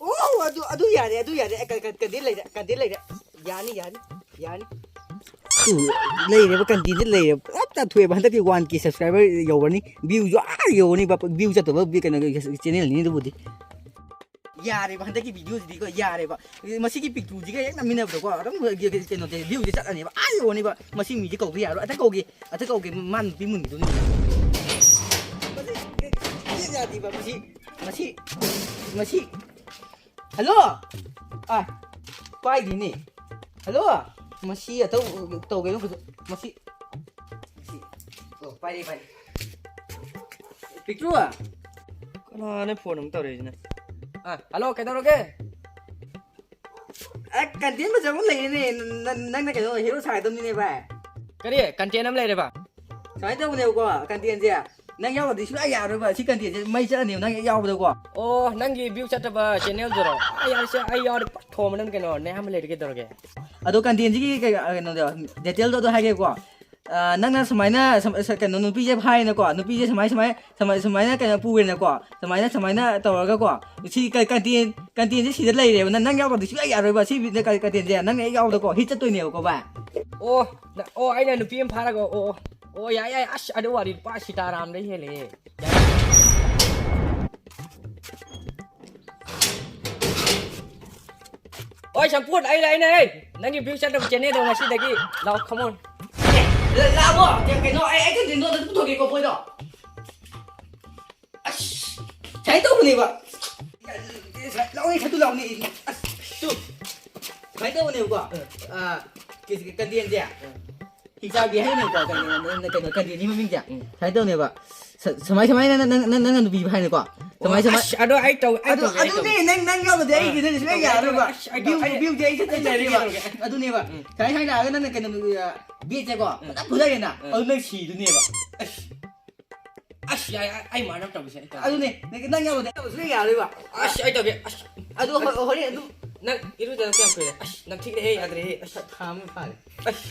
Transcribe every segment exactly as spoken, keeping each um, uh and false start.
ꯑꯣ, ꯑꯗꯨ, ꯑꯗꯨ ꯌꯥꯔꯦ, ꯑꯗꯨ ꯌꯥꯔꯦ꯫ ꯑꯦ, ꯀ-, ꯀ-, content ꯂꯩꯔꯦ, content ꯂꯩꯔꯦ꯫ ꯌꯥꯅꯤ, ꯌꯥꯅꯤ, ꯌꯥꯅꯤ꯫ ꯎ, ꯂꯩꯔꯦꯕ, content ꯁꯦ ꯂꯩꯔꯦꯕ꯫ ꯄꯨꯔꯥ ꯇꯥꯊꯣꯛꯑꯦꯕ꯫ ꯍꯟꯗꯛꯇꯤ one K subscriber ꯌꯧꯔꯅꯤ꯫ View ꯁꯨ ꯑꯥ ꯌꯧꯔꯅꯤꯕ꯫ View ꯆꯠꯇꯕ ꯀꯩꯅꯣ channel ꯅꯤ ꯑꯗꯨꯕꯨꯗꯤ꯫ ꯌꯥꯔꯦꯕ, ꯍꯟꯗꯛꯀꯤ video ꯁꯤꯗꯤꯀꯣ, ꯌꯥꯔꯦꯕ꯫ ꯃꯁꯤꯒꯤ ꯄꯤꯛꯇ꯭ꯔꯨꯁꯤꯒ ꯍꯦꯛ ꯅꯝꯃꯤꯟꯅꯕꯗꯀꯣ, ꯑꯗꯨꯝ ꯀꯩꯅꯣꯁꯦ, view ꯁꯦ ꯆꯠꯂꯅꯦꯕ, ꯑꯥ ꯌꯧꯔꯅꯤꯕ꯫ ꯃꯁꯤ ꯃꯤꯁꯦ ꯀꯧꯕ ꯌꯥꯔꯣꯏ, ꯑꯝꯇ ꯀꯧꯒꯦ, ꯑꯝꯇ ꯀꯧꯒꯦ, ꯃꯥ ꯅꯨꯄꯤ ꯃꯨꯟꯈꯤꯗꯣꯏꯅꯤ꯫ ꯃꯁꯤ ꯌꯥꯗꯦꯕ, ꯃꯁꯤ, ꯃꯁꯤ, ꯃꯁꯤ꯫ Hello? ꯑꯥ, ꯄꯥꯏꯗꯦꯅꯦ꯫ Hello? ꯃꯁꯤ ꯑꯇꯧ ꯇꯧꯒꯦꯅ ꯈꯨꯗꯣ-, ꯃꯁꯤ, ꯃꯁꯤ꯫ ꯑꯣ, ꯄꯥꯏꯔꯦ, ꯄꯥꯏꯔꯦ꯫ ꯄꯤꯛꯇ꯭ꯔꯨ? ꯀꯅꯥꯅ phone ꯑꯃꯨꯛ ꯇꯧꯔꯛꯏꯁꯤꯅ? ꯑꯥ, hello, ꯀꯩꯗꯧꯔꯒꯦ? ꯑꯦ, content ꯐꯖꯕ ꯑꯃ ꯂꯩꯔꯦꯅꯦ꯫ ꯅ-, ꯅ-, ꯅꯪꯅ ꯀꯩꯅꯣ hero ꯁꯥꯒꯗꯕꯅꯤꯅꯦ, ꯚꯥꯏ꯫ ꯀꯔꯤ? Content ꯑꯃ ꯂꯩꯔꯦꯕ? ꯁꯨꯃꯥꯏꯅ ꯇꯧꯕꯅꯦꯕꯀꯣ, content ꯁꯦ ꯅꯪ ꯌꯥꯎꯔꯗꯤ ꯁꯨꯡꯌꯥ ꯌꯥꯔꯣꯏꯕ꯫ ꯁꯤ content ꯁꯦ ꯃꯩ ꯆꯠꯂꯅꯦꯕ ꯅꯪ ꯍꯦꯛ ꯌꯥꯎꯕꯗꯀꯣ꯫ ꯑꯣ, ꯅꯪꯒꯤ view ꯆꯠꯇꯕ channel ꯗꯨꯔꯣ? ꯑꯩ ꯌꯥꯔꯤꯁꯦ, ꯑꯩ ꯌꯥꯎꯔꯗꯤ ꯄꯨꯔꯥ ꯊꯣꯝꯃꯗꯝ ꯀꯩꯅꯣ, ꯅꯌꯥꯝꯕ ꯂꯩꯔꯦ ꯀꯩꯗꯧꯔꯒꯦ? ꯑꯗꯣ content ꯁꯤꯒꯤ ꯀꯩ, ꯀꯩꯅꯣꯗꯣ, detail ꯗꯣ ꯑꯗꯨ ꯍꯥꯏꯒꯦꯀꯣ꯫ ꯑ, ꯅꯪꯅ ꯁꯨꯃꯥꯏꯅ ꯁꯨꯝ-, ꯁ-, ꯀꯩꯅꯣ, ꯅꯨꯄꯤꯁꯦ ꯐꯥꯏꯅꯀꯣ, ꯅꯨꯄꯤꯁꯦ ꯁꯨꯃꯥꯏ, ꯁꯨꯃꯥꯏ, ꯁꯨꯃꯥꯏ, ꯁꯨꯃꯥꯏꯅ ꯀꯩꯅꯣ ꯄꯨꯔꯦꯅꯀꯣ, ꯁꯨꯃꯥꯏꯅ, ꯁꯨꯃꯥꯏꯅ ꯇꯧꯔꯒꯀꯣ, ꯁꯤ ꯀ-, content, content ꯁꯦ ꯁꯤꯗ ꯂꯩꯔꯦꯕ꯫ ꯅꯪ, ꯅꯪ ꯌꯥꯎꯗꯕꯗꯤ ꯁꯨꯡꯌꯥ ꯌꯥꯔꯣꯏꯕ꯫ ꯁꯤ ꯕꯤ-, ꯀ-, content ꯁꯦ ꯅꯪ ꯍꯦꯛ ꯌꯥꯎꯕꯗꯀꯣ, hit ꯆꯠꯇꯣꯏꯅꯦꯕꯀꯣ, ꯚꯥꯏ꯫ ꯑꯣ, ꯅ-, ꯑꯣ, ꯑꯩꯅ ꯅꯨꯄꯤ ꯑꯃ ꯐꯥꯔꯒ, ꯑꯣ, ꯑꯣ, ꯑꯣ, ꯌꯥꯏ, ꯌꯥꯏ, ꯑꯁ, ꯑꯗꯨ ꯋꯥꯔꯤ ꯂꯨꯄꯥ ꯁꯤꯇꯥꯔꯥꯝꯗꯩ ꯍꯦꯜꯂꯦꯍꯦ꯫ ꯌꯥꯏ꯫ ꯑꯣꯏ, ꯁꯝꯄꯨꯔ, ꯑꯩ ꯂꯥꯛꯏꯅꯦ, ꯍꯦ꯫ ꯅꯪꯒꯤ view ꯆꯠꯇꯕ channel ꯗꯣ ꯉꯁꯤꯗꯒꯤ ꯂꯥꯛꯑꯣ, come on꯫ ꯑꯦ, ꯂ-, ꯂꯥꯛꯑꯕꯣ? ꯀ-, ꯀꯩꯅꯣ, ꯑꯩ, ꯑꯩ content ꯗꯣ ꯑꯝꯇ ꯄꯨꯊꯣꯛꯀꯦꯀꯣ, ꯃꯣꯏꯗꯣ꯫ ꯑꯁ, ꯁꯨꯃꯥꯏꯅ ꯇꯧꯕꯅꯦꯕ꯫ ꯂꯥꯎꯅꯦ, ꯁꯠꯇꯨ ꯂꯥꯎꯅꯦ꯫ ꯑꯁ, ꯇꯨ꯫ ꯁꯨꯃꯥꯏꯅ ꯇꯧꯕꯅꯦꯕꯀꯣ꯫ ꯑ, ꯀ-, ꯀ-, content ꯁꯦ꯫ ꯍꯤꯡꯆꯥꯕꯤ ꯍꯥꯏꯅꯦꯕꯀꯣ, ꯀꯩꯅꯣ, ꯀꯩꯅꯣ, content ꯁꯤ ꯃꯃꯤꯡꯁꯦ꯫ ꯎꯝ꯫ ꯁꯨꯃꯥꯏꯅ ꯇꯧꯅꯦꯕ꯫ ꯁ-, ꯁꯨꯃꯥꯏ, ꯁꯨꯃꯥꯏꯅ ꯅꯪ, ꯅꯪ, ꯅꯪ, ꯅꯪꯅ ꯅꯨꯄꯤ ꯍꯥꯏꯅꯀꯣ꯫ ꯁꯨꯃꯥꯏ, ꯁꯨꯃꯥꯏ꯫ ꯑꯁ, ꯑꯗꯣ ꯑꯩ ꯇꯧ-, ꯑꯩ ꯑꯗꯨ, ꯇꯧꯒꯦ, ꯑꯩ ꯑꯗꯨꯅꯦ, ꯇꯧꯒꯦ꯫ ꯅꯪ, ꯅꯪ ꯌꯥꯎꯗꯗꯤ ꯑꯩ ꯑꯥ, video ꯁꯨꯡꯌꯥ ꯇꯧꯒꯦ, ꯑꯩ ꯌꯥꯔꯣꯏꯕ꯫ ꯇꯧꯒꯦ, ꯑꯁ, ꯑꯩ ꯇꯧꯒꯦ, view, ꯑꯩ view ꯗꯤ ꯑꯩ ꯆꯠ-, ꯑꯩ ꯆꯠꯇ꯭ꯔꯤꯕ꯫ ꯇꯧꯒꯦ, ꯑꯩ ꯇꯧꯒꯦ꯫ ꯑꯗꯨꯅꯦꯕ꯫ ꯎꯝ꯫ ꯁꯨꯃꯥꯏ, ꯁꯨꯃꯥꯏ ꯂꯥꯛꯑꯒ ꯅꯪꯅ ꯀꯩꯅꯣ, ꯑ, ꯕꯦꯠꯁꯦꯀꯣ, ꯎꯝ꯫ ꯐꯖꯅ ꯐꯨꯊꯔꯦꯅ꯫ ꯎꯝ꯫ ꯑꯗꯨ ꯅꯪ ꯁꯤꯗꯨꯅꯦꯕ꯫ ꯑꯁ꯫ ꯑꯁ, ꯌꯥꯏ, ꯑꯩ, ꯑꯩ ꯃꯥꯅ ꯇꯧꯒꯦꯁꯦ, ꯑꯩ ꯇꯧꯒꯦ꯫ ꯑꯗꯨꯅꯦ, ꯅꯪ, ꯅꯪ ꯌꯥꯎꯗꯗꯤ ꯑꯩ ꯇꯧꯕ ꯁꯨꯡꯌꯥ ꯌꯥꯔꯣꯏꯕ꯫ ꯑꯁ, ꯑꯩ ꯇꯧꯒꯦ, ꯑꯁ꯫ ꯑꯗꯨ ꯍꯣ-, ꯍꯣꯔꯦꯟ ꯑꯗꯨꯝ ꯅꯪ ꯏꯔꯨꯖꯗꯕ ꯀꯌꯥꯝ ꯀꯨꯏꯔꯦ? ꯑꯁ, ꯅꯝꯊꯤꯔꯦꯍꯦ, ꯌꯥꯗ꯭ꯔꯦꯍꯦ, ꯑꯁ꯫ ꯊꯥ ꯑꯃ ꯐꯥꯔꯦ꯫ ꯑꯁ꯫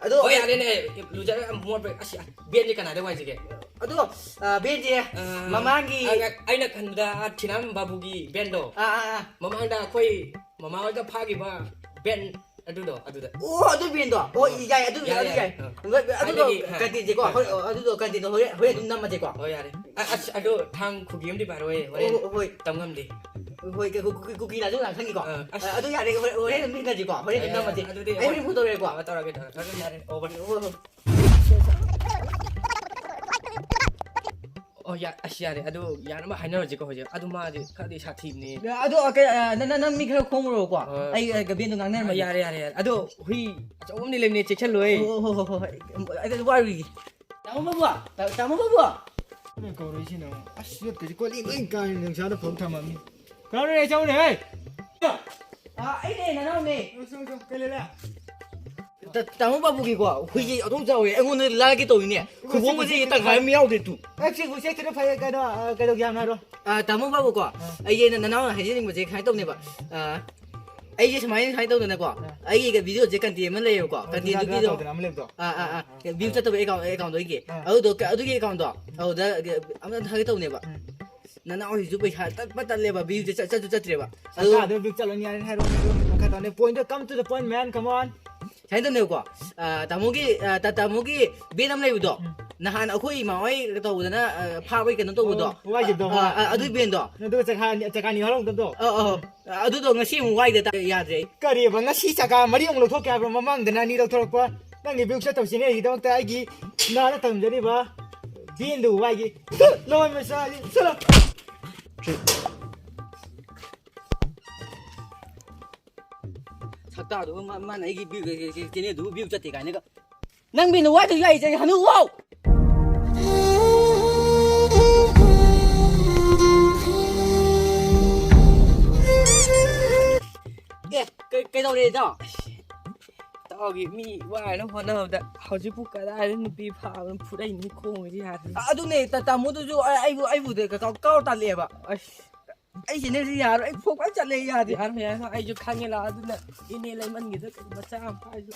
ꯑꯗꯣ ꯍꯣꯏ, ꯌꯥꯔꯦꯅꯦ, ꯂꯨꯖꯔ ꯌꯥꯝ ꯃꯣꯠꯄ꯫ ꯑꯁ, ꯕꯦꯟꯁꯦ ꯀꯅꯥꯗ ꯋꯥꯏꯁꯤꯒꯦ? ꯑꯗꯣ, ꯑ, ꯕꯦꯟꯁꯦ ꯑ, ꯃꯃꯥꯡꯒꯤ ꯑ, ꯑꯩꯅ ꯈꯟꯕꯗ ꯊꯤꯅꯥꯝ ꯕꯥꯕꯨꯒꯤ ꯕꯦꯟꯗꯣ꯫ ꯑꯥ, ꯑꯥ, ꯑꯥ꯫ ꯃꯃꯥꯡꯗ ꯑꯩꯈꯣꯏ ꯃꯃꯥ ꯍꯣꯏꯒ ꯐꯥꯈꯤꯕ ꯕꯦꯟ ꯑꯗꯨꯗꯣ, ꯑꯗꯨꯗ꯫ ꯑꯣ, ꯑꯗꯨ ꯕꯦꯟꯗꯣ? ꯑꯣ, ꯑꯣ꯫ ꯌꯥꯏ, ꯑꯗꯨ, ꯌꯥꯏ, ꯑꯗꯨ ꯌꯥꯏ, ꯌꯥꯏ꯫ ꯌꯥꯏ꯫ ꯑ꯫ ꯑꯗꯨꯗꯣ ꯑꯗꯒꯤ, ꯍꯥ꯫ ꯀꯟꯇꯦꯟꯁꯦꯀꯣ, ꯍꯣꯏ, ꯑ, ꯑꯗꯨꯗꯣ ꯀꯟꯇꯦꯟꯗꯣ ꯍꯣꯔꯦꯟ, ꯍꯣꯔꯦꯟ ꯑꯗꯨꯝ ꯅꯝꯃꯁꯦꯀꯣ꯫ ꯍꯣꯏ, ꯌꯥꯔꯦ꯫ ꯑ-, ꯑꯁ, ꯑꯗꯣ ꯊꯥꯡ ꯈꯨꯒꯤ ꯑꯃꯗꯤ ꯄꯥꯏꯔꯛꯑꯣ, ꯍꯣꯔꯦꯟ ꯑꯣ, ꯍꯣꯏ꯫ ꯇꯝ ꯉꯝꯗꯦ꯫ ꯍꯣꯏ, ꯀꯨ-, ꯀꯨ-, ꯀꯨ-, ꯀꯨꯀꯤ ꯂꯥꯁꯨ ꯉꯥꯡꯁꯪꯉꯤꯀꯣ꯫ ꯑ, ꯑꯁ꯫ ꯑ, ꯑꯗꯨ ꯌꯥꯔꯦ, ꯍꯣꯔꯦꯟ, ꯍꯣꯔꯦꯟ ꯑꯗꯨꯝ ꯊꯦꯡꯅꯁꯤꯀꯣ, ꯍꯣꯔꯦꯟ ꯑꯗꯨꯝ ꯌꯥꯔꯦ, ꯅꯝꯃꯁꯦ꯫ ꯑꯗꯨꯗꯤ ꯑꯩ ꯍꯣꯔꯦꯟ ꯐꯣꯟ ꯇꯧꯔꯛꯑꯦꯀꯣ꯫ ꯑ, ꯇꯧꯔꯛꯑꯒꯦ, ꯇꯧꯔꯛꯑꯒꯦ꯫ ꯐꯔꯦ, ꯌꯥꯔꯦ, over꯫ ꯍꯣꯏ, ꯍꯣꯏ, ꯍꯣꯏ꯫ ꯑꯣ, ꯌꯥ-, ꯑꯁ, ꯌꯥꯔꯦ, ꯑꯗꯨ ꯌꯥꯅꯕ ꯍꯥꯏꯅꯔꯁꯤꯀꯣ ꯍꯧꯖꯤꯛ꯫ ꯑꯗꯨ ꯃꯥꯗꯤ ꯈꯔꯗꯤ ꯁꯥꯊꯤꯕꯅꯦ꯫ ꯑꯗꯣ, ꯑ, ꯀꯩ, ꯑ, ꯅꯪ, ꯅꯪ, ꯅꯪ ꯃꯤ ꯈꯔ ꯈꯣꯝꯃꯨꯔꯣꯀꯣ꯫ ꯍꯣꯏ꯫ ꯑꯩ, ꯑ, ꯕꯦꯟꯗꯣ ꯉꯥꯡꯅꯔꯝꯃꯒꯦ꯫ ꯑ, ꯌꯥꯔꯦ, ꯌꯥꯔꯦ, ꯌꯥꯔꯦ꯫ ꯑꯗꯣ ꯍꯨꯏ ꯑꯆꯧꯕ ꯑꯃꯗꯤ ꯂꯩꯕꯅꯦ, ꯆꯦꯛꯁꯤꯜꯂꯣꯍꯦ꯫ ꯑꯣ, ꯍꯣ, ꯍꯣ, ꯍꯣ, ꯍꯣꯏ꯫ ꯑꯗꯨ ꯋꯥꯔꯨꯏꯒꯦ꯫ ꯇꯥꯃꯣ ꯕꯥꯕꯨ! ꯇꯥ-, ꯇꯥꯃꯣ ꯕꯥꯕꯨ! ꯀꯅꯥ ꯀꯧꯔꯛꯏꯁꯤꯅ ꯑꯃꯨꯛ? ꯑꯁ, ꯌꯣꯠꯀꯁꯦ ꯀꯣꯜꯂꯤ ꯂꯣꯏ ꯀꯥꯏꯔꯦ, ꯅꯨꯡꯁꯥꯗ ꯐꯧ ꯊꯝꯃꯝꯅꯤ꯫ ꯀꯅꯥꯅꯣꯅꯦ, ꯆꯪꯉꯨꯅꯦ, ꯍꯦ! ꯑꯥ, ꯑꯩꯅꯦ, ꯅꯅꯥꯎꯅꯦ꯫ ꯆꯪꯉꯣ, ꯆꯪꯉꯣ, ꯀꯩ ꯂꯩꯔꯦ? ꯇꯥ-, ꯇꯥꯃꯣ ꯕꯥꯕꯨꯒꯤꯀꯣ, ꯍꯨꯏꯁꯦ ꯑꯗꯨꯝ ꯆꯥꯎꯋꯦ, ꯑꯩꯉꯣꯟꯗ ꯂꯥꯛꯀꯦ ꯇꯧꯔꯤꯅꯦ꯫ ꯈꯨꯕꯣꯝꯒꯁꯦ ꯇꯪꯈꯥꯏ ꯑꯃ ꯌꯥꯎꯗꯦ ꯇꯨ꯫ ꯑꯦ, ꯁꯤ ꯍꯨꯏꯁꯦ ꯁꯤꯗ ꯐꯩꯌꯦ, ꯀꯩꯅꯣ, ꯑ, ꯀꯩꯗꯧꯒꯦ ꯍꯥꯏꯕꯅꯣ ꯍꯥꯏꯔꯣ꯫ ꯑꯥ, ꯇꯥꯃꯣ ꯕꯥꯕꯨꯀꯣ, ꯑꯥ꯫ ꯑꯩꯁꯦ ꯅ-, ꯅꯅꯥꯎꯅ ꯍꯥꯏꯖꯅꯤꯡꯕꯁꯦ ꯀꯃꯥꯏꯅ ꯇꯧꯅꯦꯕ? ꯑꯥ, ꯑꯩꯁꯦ ꯁꯨꯃꯥꯏꯅ, ꯁꯨꯃꯥꯏꯅ ꯇꯧꯗꯅꯀꯣ, ꯑꯥ꯫ ꯑꯩꯒꯤ video ꯁꯦ content ꯑꯃ ꯂꯩꯌꯦꯕꯀꯣ, ꯑꯣ, content ꯗꯨꯒꯤꯗꯣ꯫ ꯇꯧꯗꯅ ꯑꯃ ꯂꯩꯕꯗꯣ? ꯑꯥ, ꯑꯥ, ꯑꯥ꯫ ꯑꯥ, ꯑꯥ꯫ View ꯆꯠꯇꯕ account, account ꯗꯣ ꯑꯩꯒꯤ꯫ ꯑꯥ꯫ ꯑꯗꯨꯗꯣ ꯀ-, ꯑꯗꯨꯒꯤ account ꯗꯣ, ꯑꯗꯨꯗ ꯑꯝꯇ ꯊꯥꯒꯦ ꯇꯧꯅꯦꯕ꯫ ꯎꯝ꯫ ꯅꯅꯥꯎꯁꯤꯁꯨ ꯄꯩꯁꯥ ꯇꯠꯄ ꯇꯠꯂꯦꯕ, view ꯁꯦ ꯆꯠ-, ꯆꯠꯁꯨ ꯆꯠꯇ꯭ꯔꯦꯕ꯫ ꯑꯗꯨ ꯁꯔꯀꯥꯔꯗ view ꯆꯠꯂꯅꯤ ꯍꯥꯏꯔꯦ, ꯍꯥꯏꯔꯣ, ꯃꯈꯥ ꯇꯥꯅꯦ꯫ Point ꯗꯣ come to the point, man, come on꯫ ꯁꯨꯃꯥꯏꯅ ꯇꯧꯅꯦꯕꯀꯣ, ꯑꯥ, ꯇꯥꯃꯣꯒꯤ, ꯑꯥ, ꯇꯥ-, ꯇꯥꯃꯣꯒꯤ ꯕꯦꯟ ꯑꯃ ꯂꯩꯕꯗꯣ, ꯎꯝ꯫ ꯅꯍꯥꯟ ꯑꯩꯈꯣꯏ ꯏꯃꯥ ꯍꯣꯏ ꯇꯧꯕꯗꯅ, ꯑꯥ, ꯐꯥꯕꯩ ꯀꯩꯅꯣ ꯇꯧꯕꯗꯣ꯫ ꯑꯣ, ꯋꯥꯏꯈꯤꯕꯗꯣ, ꯑꯥ, ꯍꯣꯏ꯫ ꯑꯥ, ꯑꯗꯨꯏ ꯕꯦꯟꯗꯣ꯫ ꯑꯗꯨꯒ ꯆꯀꯥ ꯑꯅꯤ, ꯆꯀꯥ ꯑꯅꯤ ꯌꯥꯎꯔꯝꯕꯗꯣ? ꯑꯥ, ꯑꯥ, ꯑꯥ꯫ ꯑꯗꯨꯗꯣ ꯉꯁꯤ ꯑꯃꯨꯛ ꯋꯥꯏꯗ ꯇꯥ-, ꯌꯥꯗ꯭ꯔꯦ ꯑꯩ꯫ ꯀꯔꯤꯕ? ꯉꯁꯤ ꯆꯀꯥ ꯃꯔꯤ ꯑꯃꯨꯛ ꯂꯧꯊꯣꯛꯀꯦ ꯍꯥꯏꯕ꯭ꯔꯣ? ꯃꯃꯥꯡꯗꯅ ꯑꯅꯤ ꯂꯧꯊꯣꯔꯛꯄ? ꯅꯪꯒꯤ view ꯆꯠꯇꯕ channel ꯒꯤꯗꯃꯛꯇ ꯑꯩꯒꯤ ꯅꯥꯗ ꯊꯝꯖꯔꯤꯕ ꯕꯦꯟꯗꯨ ꯋꯥꯏꯒꯦ꯫ ꯂꯋꯥꯏ ꯃꯆꯥꯁꯤ, ꯆꯠꯂꯣ꯫ ꯁꯛꯇꯥꯗꯨꯒ ꯃꯥ-, ꯃꯥꯅ ꯑꯩꯒꯤ view, channel ꯗꯨꯕꯨ view ꯆꯠꯇꯦ ꯀꯥꯏꯅꯒ꯫ ꯅꯪ ꯕꯦꯟꯗꯨ ꯋꯥꯏꯗ꯭ꯔꯁꯨ ꯌꯥꯏ, ꯍꯅꯨ ꯋꯥꯎ! ꯑꯦ, ꯀꯩ-, ꯀꯩꯗꯧꯔꯦ ꯏꯇꯥꯎ? ꯏꯇꯥꯎꯒꯤ ꯃꯤ ꯋꯥꯏꯅꯕ ꯍꯣꯠꯅꯕꯗ ꯍꯧꯖꯤꯛꯄꯨ ꯀꯗꯥꯏꯗ ꯅꯨꯄꯤ ꯐꯥꯕꯅꯣ ꯐꯨꯔꯛꯏꯅꯤ ꯈꯣꯡꯉꯤꯁꯤ ꯌꯥꯗ꯭ꯔꯦ꯫ ꯑ-, ꯑꯗꯨꯅꯦ, ꯇꯥ-, ꯇꯥꯃꯣꯗꯨꯁꯨ ꯑ-, ꯑꯩꯕꯨ, ꯑꯩꯕꯨ ꯀ-, ꯀ-, ꯀꯥꯎꯔ ꯇꯥꯜꯂꯛꯑꯦꯕ꯫ ꯑꯁ꯫ ꯑꯩ channel ꯁꯤ ꯌꯥꯔꯣꯏ, ꯑꯩ ꯐꯣꯛ ꯐꯖꯅ ꯆꯠꯂꯦ, ꯌꯥꯗ꯭ꯔꯦ꯫ ꯌꯥꯔꯣꯏ, ꯌꯥꯔꯣꯏ, ꯑꯩꯁꯨ ꯈꯪꯉꯦ, ꯂꯥꯛꯑꯣ꯫ ꯑꯗꯨꯅ ꯏꯅꯦ ꯂꯩꯃꯟꯒꯤꯗ ꯀꯩ ꯃꯆꯥ ꯑꯃ ꯐꯥꯏꯁꯨ꯫